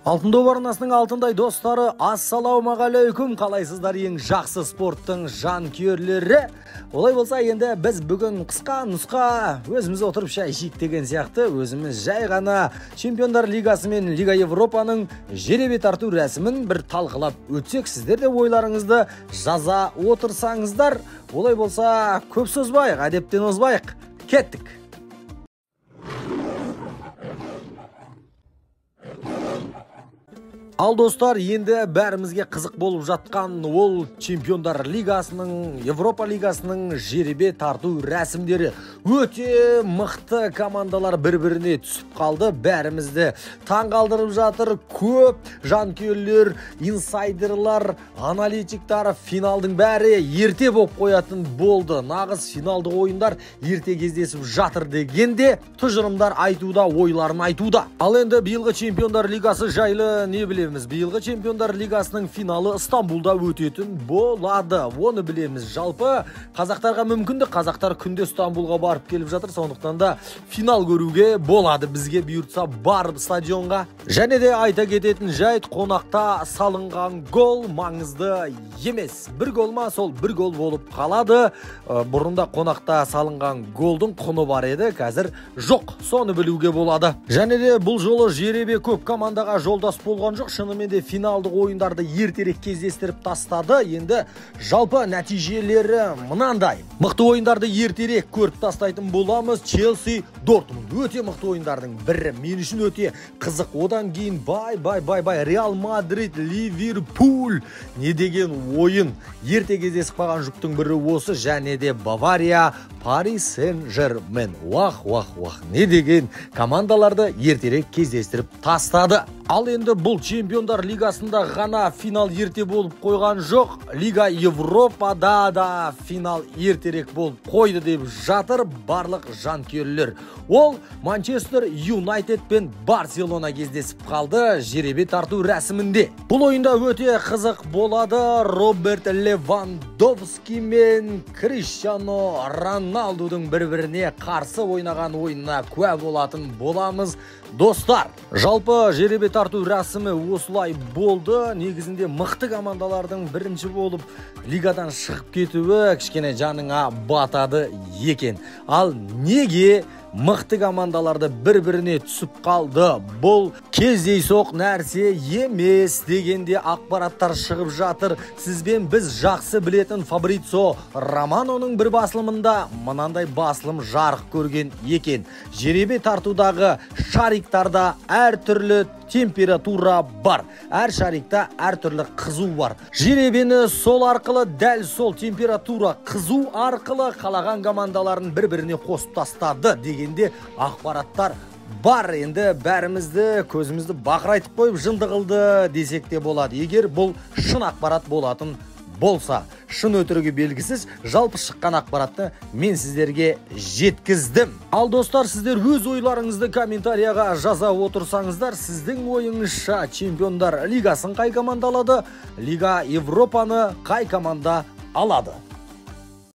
Алтын доп арнасының алтындай достары, ассалаумағалейкум, қалайсыздар ең жақсы спорттың жанкүйерлері? Олай болса енді біз бүгін қысқа нұсқа өзіміз отырып шай ішейік деген сияқты өзіміз жай ғана Чемпиондар Лигасы мен Лига Европаның жеребе тарту рәсімін бір талқылап өтсек, сіздер де ойларыңызды жаза отырсаңыздар. Олай болса көп созбайық, әдептен озбайық, кеттік. Ал достар, енді бәрімізге қызық болып жатқан ол Чемпиондар Лигасының, Европа Лигасының жеребе тарту рәсімдері. Өте мықты командалар бір-біріне түсіп қалды, бәрімізді таңғалдырып жатыр. Көп жанкүйерлер, инсайдерлар, аналитиктар финалдың бәрі ерте болып қоятын болды. Нағыз финалдық ойындар ерте кездесіп жатыр дегенде тұжырымдар айтуда, ойларын айтуда. Ал енді биылғы Чемпиондар Лигасы жайлы не білеміз? Биылғы Чемпиондар Лигасының финалы Стамбулда өтетін болады. Оны білеміз. Жалпы қазақтарға мүмкіндік, қазақтар күнде Стамбулға барып келіп жатыр, сондықтан да финал көруге болады. Бізге бұйыртса барып стадионға. Және де айта кететін жайт, қонақта салынған гол маңызды емес. Бір гол ма, сол бір гол болып қалады. Бұрында қонақта салынған голдың құны бар еді, қазір жоқ. Соны білуге болады. Және де бұл жолы жеребе көп командаға жолдас болған жоқ. Шынымен де финалдық ойындарды ертерек кездестіріп тастады. Енді жалпы нәтижелері мынандай. Мықты ойындарды ертерек көріп тастайтын боламыз. Челси, Дортмунд өте мықты ойындардың бірі. Мен үшін өте қызық. Одан кейін бай Реал Мадрид, Ливерпуль. Не деген ойын. Ерте кездесіп қалған жұптың бірі осы. Және де Бавария, Пари Сен-Жермен. Уах. Не деген командаларды ертерек кездестіріп тастады. Ал енді бұл Чемпиондар Лигасында ғана финал ерте болып қойған жоқ. Лига Европада да финал ертерек болып қойды деп жатыр барлық жанкүйерлер. Ол Манчестер Юнайтед пен Барселона кездесіп қалды жеребе тарту рәсімінде. Бұл ойында өте қызық болады. Роберт Левандовски мен Криштиану Роналдудың бір-біріне қарсы ойнаған ойынына куә болатын боламыз. Достар, жалпы жеребе тарту рәсімі осылай болды. Негізінде мықты командалардың бірінші болып лигадан шығып кетуі кішкене жаныңа батады екен. Ал неге мықты командаларды бір-біріне түсіп қалды? Бұл кездейсоқ нәрсе емес дегенде ақпараттар шығып жатыр. Сізбен біз жақсы білетін Фабрицио Романоның бір басылымында мынандай басылым жарық көрген екен. Жеребе тартудағы шариктарда әртүрлі температура бар. Әр шарикта әртүрлі қызу бар. Жеребені сол арқылы, дәл сол температура қызу арқылы қалаған командаларын бір-біріне қосып тастады дегенде ақпараттар бар. Енді бәрімізді көзімізді бақырайтып қойып жынды қылды десек те болады. Егер бұл шын ақпарат болатын болса, шын өтірігі белгісіз, жалпы шыққан ақпаратты мен сіздерге жеткіздім. Ал достар, сіздер өз ойларыңызды комментарияға жаза отырсаңыздар, сіздің ойыңызша Чемпиондар Лигасын қай команда алады, Лига Европаны қай команда алады?